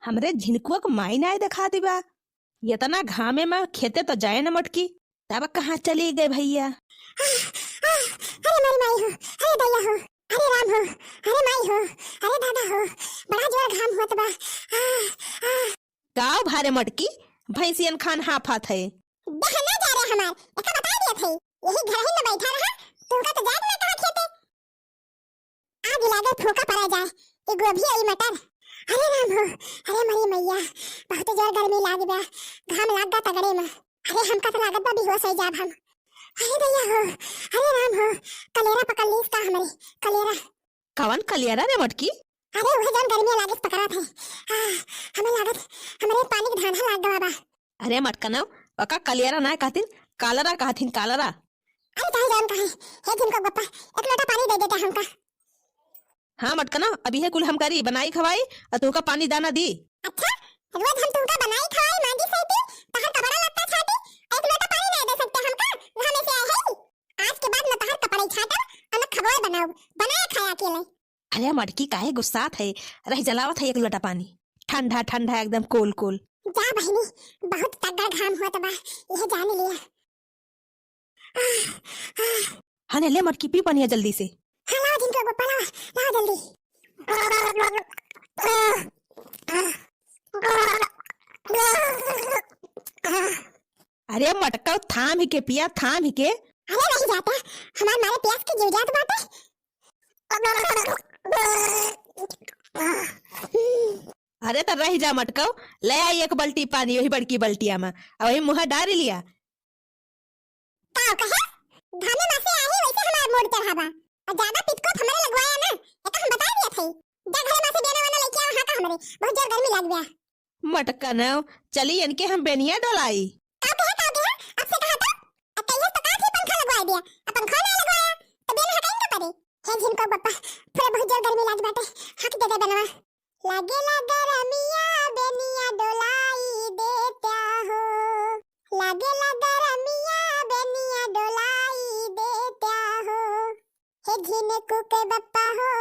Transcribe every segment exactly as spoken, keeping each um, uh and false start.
हमरे झिनकुआ क माई नाय देखाति बा। एतना घामे मा खेते तो जाए न मटकी, तब कहाँ चली गए भइया? आह, आह, अरे मोरी माई हो, अरे दैया हो, अरे राम हो, अरे माई हो, अरे दादा हो, बड़ा जोर घाम होत बा। आह, आह। गाँव भारे मटकी, भैंसियन खान हाफत है। दहना जा रे हमार, एका बताइ दियत है, यही घरहिन मा बैठा रहा, तुमका तो जाए ना कहा खेते। आग लागे फूका परा जाए, ई गोभी, ई मटर। अरे राम हो, अरे मोरी मइया, बहुत जोर गर्मी लाग बा, घाम लाग गा तगड़े मा। अरे हमका तो लागत बा बेहोश होइ जाब हम। अरे दैया हो, अरे राम हो, कलेरा पकड़ लीस का हमरे, कलेरा। कवन कलेरा रे मटकी? अरे उहे जौन गर्मी लागे से पकड़त है। आ, हमें लागत, हमरे पानी के धांधा लाग गवा बा। अरे मटकनव, ओका कलियरा नाय कहथिन, कालरा कहथिन, कालरा। अरे चाहे जौन कहे, हे झिनकुआ क बप्पा, एक लोटा पानी दे देता हमका। हाँ मटकनव, अभी है कुल हम करी, बनाई खवाई, अउर तोहका पानी दाना दी। अच्छा, रोज हम तुमका बनाई खवाई, मांजी सैती, तहर कपड़ा लत्ता छाटी, एक लोटा पानी नाय दे सकते हमका, घामे से आए है। आज के बाद न तहर कपड़ा छाटब, अउर न खवाई बनाउब, बनाया खाया अकेले। अरे मटकी काहे गुस्सात है, रहि जलावत है एक लोटा पानी, ठंडा ठंडा एकदम cool cool। जा बहिनी, बहुत तगड़ घाम होत बा, यह जान लिया। आह, आह। हाँ ने ले मटकी पी पनिया जल्दी से। हाँ लाओ झिनकुआ क बप्पा लाओ, लाओ जल्दी। अरे मटका थाम ही के पिया, थाम ही के। अरे रहि जाता, हमार मारे प्यास के जीव जात बाटे। अरे त रहि जा मटकव, ले आई एक बल्टी पानी, वही बड़की बल्टिया मा, अउ वही मुँह डारि लिया। का कहे? घामे मा से आही वैसे हमार mood चढ़ा बा। अउर ज्यादा पितकोत हमरे लगवाया ना, एका हम बताइ दियत है। जा घरे मा से बेना वना लइके आवा, हाँ का हमरे, बहुत जोर गर्मी लाग बा। मटकनव, चली इनके हम बेनिया डोलाई। का कहे, का कहे? अब से कहा तो? अब कहिए तो का थी पंखा लगवाइ दिया, अब पंखा ना लगवाया, तो बेन हटाइन का परे? हे झिनकुआ क बप्पा, पूरा बहुत जोर गर्मी लाग बाटे, हक दे दे बेनवा। लागेला गरमिया बेनिया डोलाई देत्या हो, लागेला गरमिया बेनिया डोलाई देत्या हो। हे झिनकू के बप्पा हो,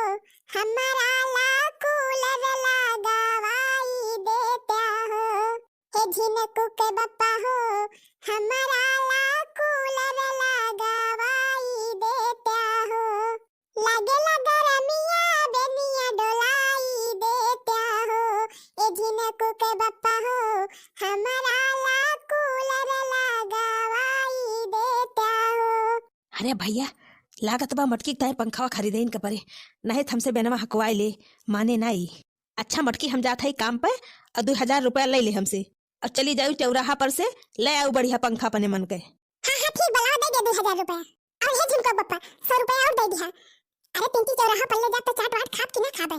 हमरा ला cooler लगावाई देत्या हो। हे झिनकू के बप्पा हो, हमरा ला cooler लगावाई देत्या हो। लागेला गरमिया बेनिया डोलाई देत्या हो। ए झिनकू के बप्पा हो, हमरा ला cooler लगावाई देत्या हो। अरे भइया, लागत बा मटकी के ताईं पंखवा खरीदइन के परे, नाहीं त हमसे बेनवा हकवाइ ले, माने नाहीं। अच्छा मटकी, हम जात हई काम पे, अउर दुइ हजार रुपया लइ ले हमसे, अउर चली जाउ चौराहा पर से लइ आउ बढ़िया पंखा अपने मन के। हाँ, हाँ, ठीक बा, लावा, दइ दे दुइ हजार रुपया। अउर हे झिनकू के बप्पा, सौ रुपया अउर दइ दिहा। अरे पिंकी, चौराहा पर ले जा तो चाट वाट खाब कि ना खाबे?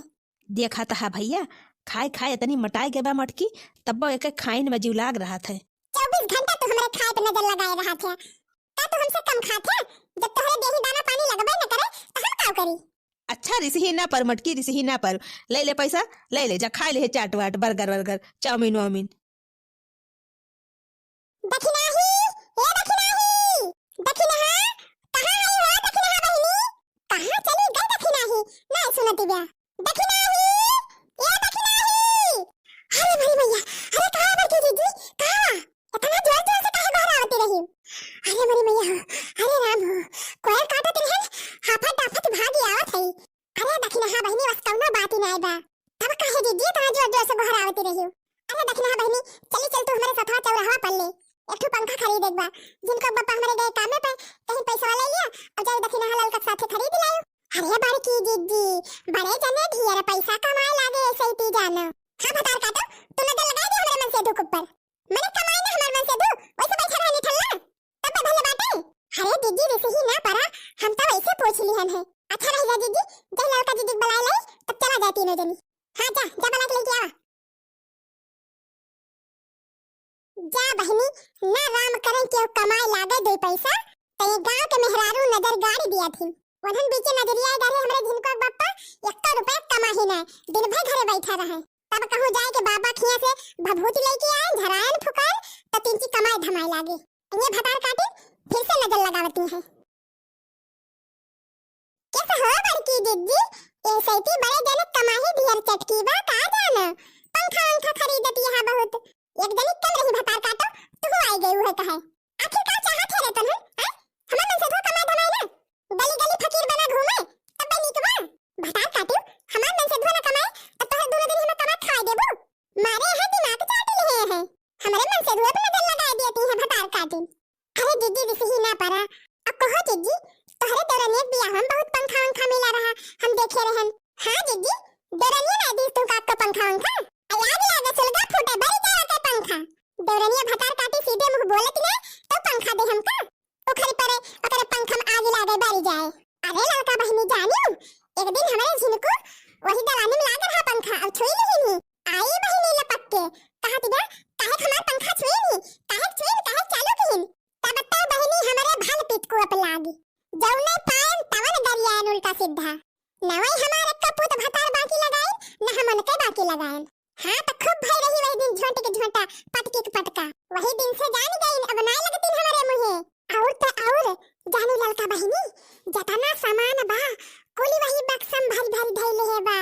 देखा त हा भइया, खाए खाए इतनी मोटाइ गए बा मटकी, तब्बो एके खाइन मा जिउ लाग रहत है। चउबीस घंटा तू हमरे खाए पे नजर लगाए रहत है। का तू हमसे कम खात है? जब तोहरे देही दाना पानी लगबे न करे, त हम काउ करी? अच्छा, रिसही ना पर मटकी, रिसही ना पर। लइ ले पैसा, लइ ले, जा खाइ ले हे चाट वाट, burger वर्गर, चाउमीन वाउमीन। दखिनाही, ए दखिनाही, दखिनहा, कहाँ हई हो दखिनहा बहिनी? कहाँ चली गई दखिनाही? नाहीं सुनति बा। दखिनाही, ए दखिनाही। अरे मोरी मइया, अरे का बड़की दीदी, का? इतना जोर जोर से काहे गोहरावती रही? अरे मोरी मइया हो, अरे राम हो, कोयल काटत रहन, हाफत डाफत भागी आवत हई। अरे दखिनहा बहिनी, बस कउनो बात ही नाहीं बा। तब काहे दीदी इतना जोर जोर से गोहरावती रही? अरे दखिनहा बहिनी, चली चल तू हमरे सथवा चौराहवा पर ले, एक ठो पंखा खरीदे के बा। झिनकू के बप्पा हमरे गए कामे पे, कहीं पैसवा लइ लिया अउर जाई दखिनहा ललका के साथे खरीद लायो। अरे बड़की दीदी, बड़े जने ढेर पैसा कमाए लागे ऐसे ही ती जानो। हाँ भतार काटो, तू नजर लगाइ दे हमरे मनसेधु के ऊपर। मने कमाई ना हमार मनसेधु, वैसे बैठा रहनी ठल्ला। तब बदल बाटे। अरे दीदी, रिसही ना परा, हम तो वैसे पूछ लिहन है। अच्छा रह जा दीदी, जा ललका दीदी के बुलाए लाई, तब चला जाए तीनों जनी। हाँ जा, जा बुला के लेके आवा। जा बहिनी, ना राम करें केहू कमाए लागे दुइ पैसा, त ये गाँव के मेहरारू नजर गाड़ी दिया थी। वनहन बीचे नजरिया डारे हमरे झिनकू के बप्पा, एक्का रुपया कमाही ना, दिन भर घरे बैठा रहे। तब कहूँ जाए के बाबा खिया से भभूति लेके आए, झरायन फुकाए, त तिनची कमाए धमाए लागे। ये भतार काटिन फिर से नजर लगावती है। कैसे हो बड़की दीदी? ए सैती बड़े जने कमाही ढेर चटकी बा का जाना? पंखा वंखा एक जनी कम रही भतार काटो, तू आई गई है कहे। आखिर का चाहत है रे तोहन, हैं? हमार मनसेधुआ कमाए धमाए ना, गली गली फकीर बना घूमे, तब बा नीक बा। भतार काटियो, हमार मनसेधुआ ना कमाए, तब तोहरे दोनों जनी हमें कमा खवाए देबू। मारे यहाँ दिमाग चाट लिए हैं, हमरे मनसेधुआ पे नजर लगाए देती हैं भतार काटिन। अरे दीदी, रिसही ना परा। अब कहो दीदी, तोहरे देवरनिया के बियाह में बहुत पंखा वंखा मिला रहा, हम देखे रहन। हाँ दीदी, देवरनिया ना दी तुमका आपका पंखा वंखा? आ याद लागे सुलगा फूटे, बरी जाए के पंखा। देवरनिया भतार काटी सीधे मुंह बोलत ना, तो पंखा दे हमका। उखरी परे, ओकरे पंखा में आग लागे, बरी जाए। अरे ललका बहिनी जानियो, एक दिन हमरे झिनको वही दलानी में लाग रहा पंखा, अब छुई नहीं। आई बहिनी लपक के, कहत बा, "काहे के हमार पंखा छुईन ही? काहे के छुईन? काहे के चालू किहिन?" तब तो बहिनी हमरे भल पित को अप लागी। जौने पायन तवन गरियायन उल्टा सीधा। न वही हमार एक्का पूत भतार बाकी लगाइन, न हम उनके बाकी लगाइन। हाँ, तो खूब भई रही वही दिन झोंट के झोंटा, पटकी के पटका। वही दिन से जान गइन, अब नाय लगतीन हमरे मुँहे। और तो और, जानू ललका बहिनी, जतना सामान बा, कुल वही बक्सा में भरी भरी धइले है बा,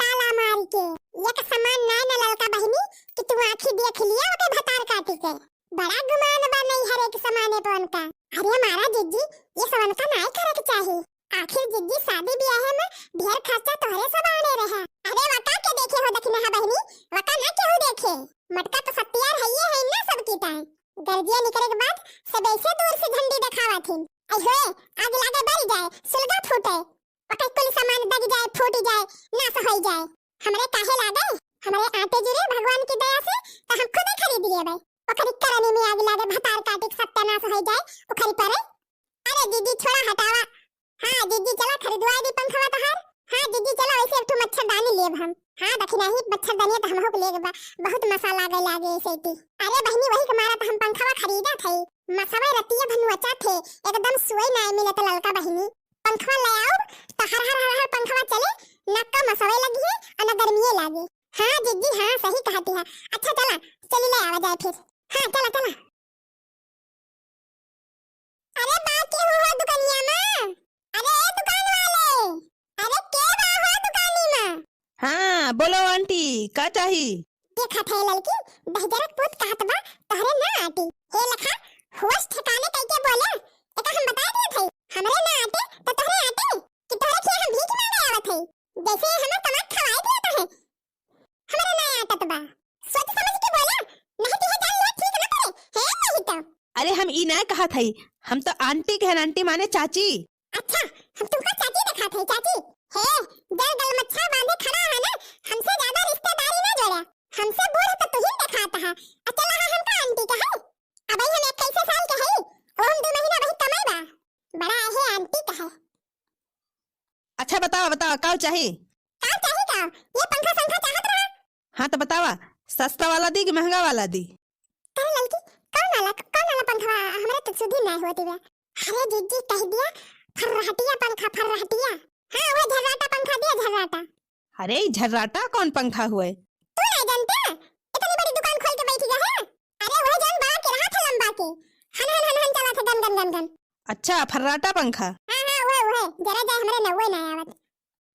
ताला मार के। एक सामान नाय न ललका बहिनी कि तू आँखी देख लिया ओके भतार काटी के। बड़ा गुमान बा नैहरे के सामाने पे उनका। अरे मारा जिज्जी, ये सब उनका नाय करे के चाही। आखिर जिज्जी शादी ब्याहे में ढेर खर्चा तोहरे सब आने रहे। अरे वका के देखे हो दखिनहा बहिनी, वका ना केहू देखे। मटका तो सत्यार है ये है ना सबकी ताई। गरजिया निकले के बाद सब ऐसे दूर से झंडी देखावा थिन। आई होए, आग लागे बरी जाए, सुलगा फूटे। ओकर कुल सामान दग जाए, फूट जाए, नाश होई जाए। हमरे काहे लागे? हमरे आटे जुरे भगवान की दया से तो हम खुदे खरीद लेबे। ओकरी करनी में आग लागे, भतार काटी के सत्यानाश होई जाए, उखरी परे। अरे दीदी छोड़ा हटावा। हाँ दीदी चला खरीदवा दी पंखवा तोहार। हाँ दीदी चला वैसे एक ठो मच्छरदानी लेब हम। हाँ दखिनही मच्छरदानी तो हमहू के लेब बा, बहुत मसा लागे लागे ऐसे ती। अरे बहिनी वही के मारा तो हम पंखवा खरीदत हई। मसवा रतिया भनुअचा थे, एकदम सोई नाय मिलत ललका बहिनी। पंखवा ले आओ, तो हर हर हर हर पंखवा चले, न का मसवे लगी है, और न गर्मिये लागे। हाँ जिज्जी, हाँ सही कहती है। अच्छा चला, चली ले आवा जाए फिर। हाँ चला चला। अरे बा के हो, हो दुकनिया में? अरे ए दुकान वाले, अरे के बा हो दुकानी में? हाँ बोलो आंटी, का चाही? देखा थे ललकी, दहिजरक पूत कहत बा, तोहरे ना आटी। हे लखा, होश ठिकाने कइके बोले, एका हम बताए दिए थे, हमरे ना आटे, तो तोहरे आटे, कि तोहरे खिया हम भीख मांगे आवत है, जैसे हमें कमा खवाए दिए तो है, हमरे ना आटत बा, सोच समझ के बोला, नहीं तो ये जान लिया ठीक ना करे, है नहीं तो। अरे हम ई ना कहत हई, हम तो आंटी कहन, आंटी माने चाची। अच्छा, हम तुमका चाची देखात हई, चाची। हे, जल गल मच्छा बांधे खड़ा है ना, हमसे ज्यादा रिश्तेदारी ना जोड़ा। हमसे बूढ़ तो तुहिन देखात है। अच्छा लहा हमका आंटी कहे। अबही हम इक्कीस साल के हई, वो हम दो महीना वही कमाई बा। बड़ा है आंटी कहे। अच्छा बतावा, बतावा, का चाही? का चाही का? ये पंखा संखा चाहत रहा। हाँ तो बतावा, सस्ता वाला दी कि महंगा वाला दी? अरे ललकी, कौन वाला, कौन वाला पंखवा? हमरा तो सुधी नहीं होती बा। अरे जिज्जी कह दिया, फर्राटिया पंखा, फर्राटिया। हाँ, वो झर्राटा पंखा दिया, झर्राटा। अरे, ई झर्राटा कौन पंखा हुए? तू नहीं जानते? इतनी बड़ी दुकान खोल के बैठ गया है। अरे, वह जौन बा के रहा था लंबा के। हन, हन, हन, हन चला था गन, गन, गन, गन। अच्छा, फर्राटा पंखा। हाँ, हाँ, वह, वह। जरा जाए हमरे नौवे ना आवत।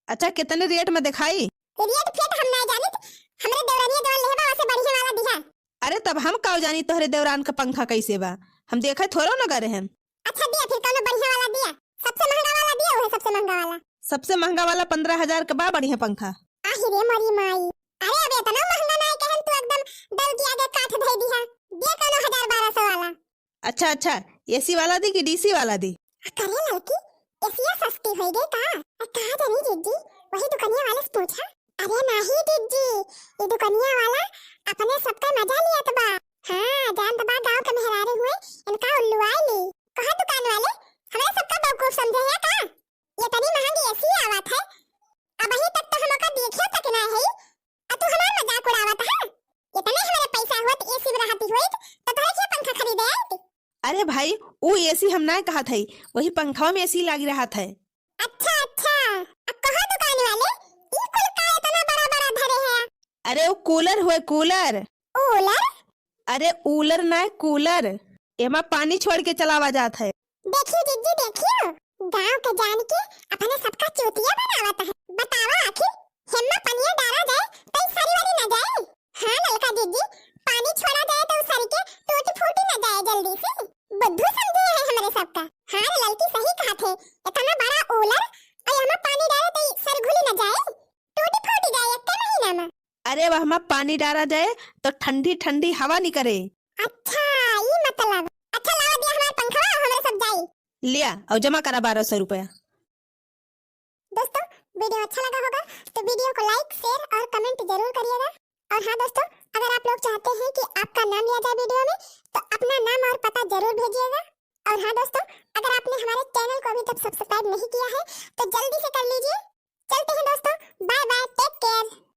अच्छा, कितने रेट में दिखाई? रेट फेट हम ना जानित, हमरे देवरानिया जवन लेहे बा, ओसे बढ़िया वाला दिहा। अरे, तब हम काव जानी तोहरे देवरान का पंखा कैसे बा? हम देखे थोड़ो न करे हैं। अच्छा, दिया फिर कौनो बढ़िया वाला दिया, सबसे महंगा वाला दिया, वह सबसे महंगा वाला। सबसे महंगा वाला पन्द्रह हजार का बा बढ़िया पंखा। आही रे मोरी माई, अरे अब इतना महंगा ना कहन तू एकदम दल के आगे काठ धई दिहा, दिया कौनो हजार बारह सौ वाला। अच्छा, अच्छा, एसी वाला दी कि डीसी वाला दी? करे लड़की, एसिया सस्ती होई गई का? आ, का जानी जिज्जी, वही दुकनिया वाले से पूछा। अरे नाही जिज्जी, ये दुकनिया वाला अपने सबका मजा लियत बा। हाँ, जानत बा गाँव के मेहरारू हुए, इनका उल्लुआई ली। कहा दुकान वाले, हमरा सबका बेवकूफ समझे है का? ये तनी महंगी एसी आवत है, अबही तक तो हम ओका देखे तक ना है, आ तू हमार मजाक उड़ावत है? इतने हमारे पैसा होत, एसी में रहती होइत, तो तोहरे क्या पंखा खरीदे आइत? अरे भाई, ऊ एसी हम ना कहत हई, वही पंखवा में एसी लागी रहत है। अच्छा, अच्छा, अब कहो दुकान वाले, ई कुल का इतना बड़ा बड़ा धरे है? अरे वो कूलर हुए, कूलर। कूलर? अरे ऊलर ना, कूलर। एमा पानी छोड़ के चलावा जात है। देखियो जिज्जी, देखियो, गांव के जान के अपने सबका चूतिया बनावत है। बतावा आखिर, हेम्मा पनिया डारा जाए, तो ई सरी वरी ना जाए? हाँ ललका जिज्जी, अरे वहमा पानी डारा जाए तो ठंडी ठंडी हवा निकरे। अच्छा, ई मतलब। अच्छा, लावा दिया हमार पंखवा, हमरे सब जाई। लिया, अउ जमा करा बारह सौ रुपया। दोस्तों, video अच्छा लगा होगा तो video को like, share और comment जरूर करिएगा। और हाँ दोस्तों, अगर आप लोग चाहते हैं कि आपका नाम लिया जाए video में, तो अपना नाम और पता जरूर भेजिएगा। और हाँ दोस्तों, अगर आपने हमारे channel को अभी तक subscribe नहीं किया है, तो जल्दी से कर लीजिए। चलते हैं दोस्तों, bye bye, take care।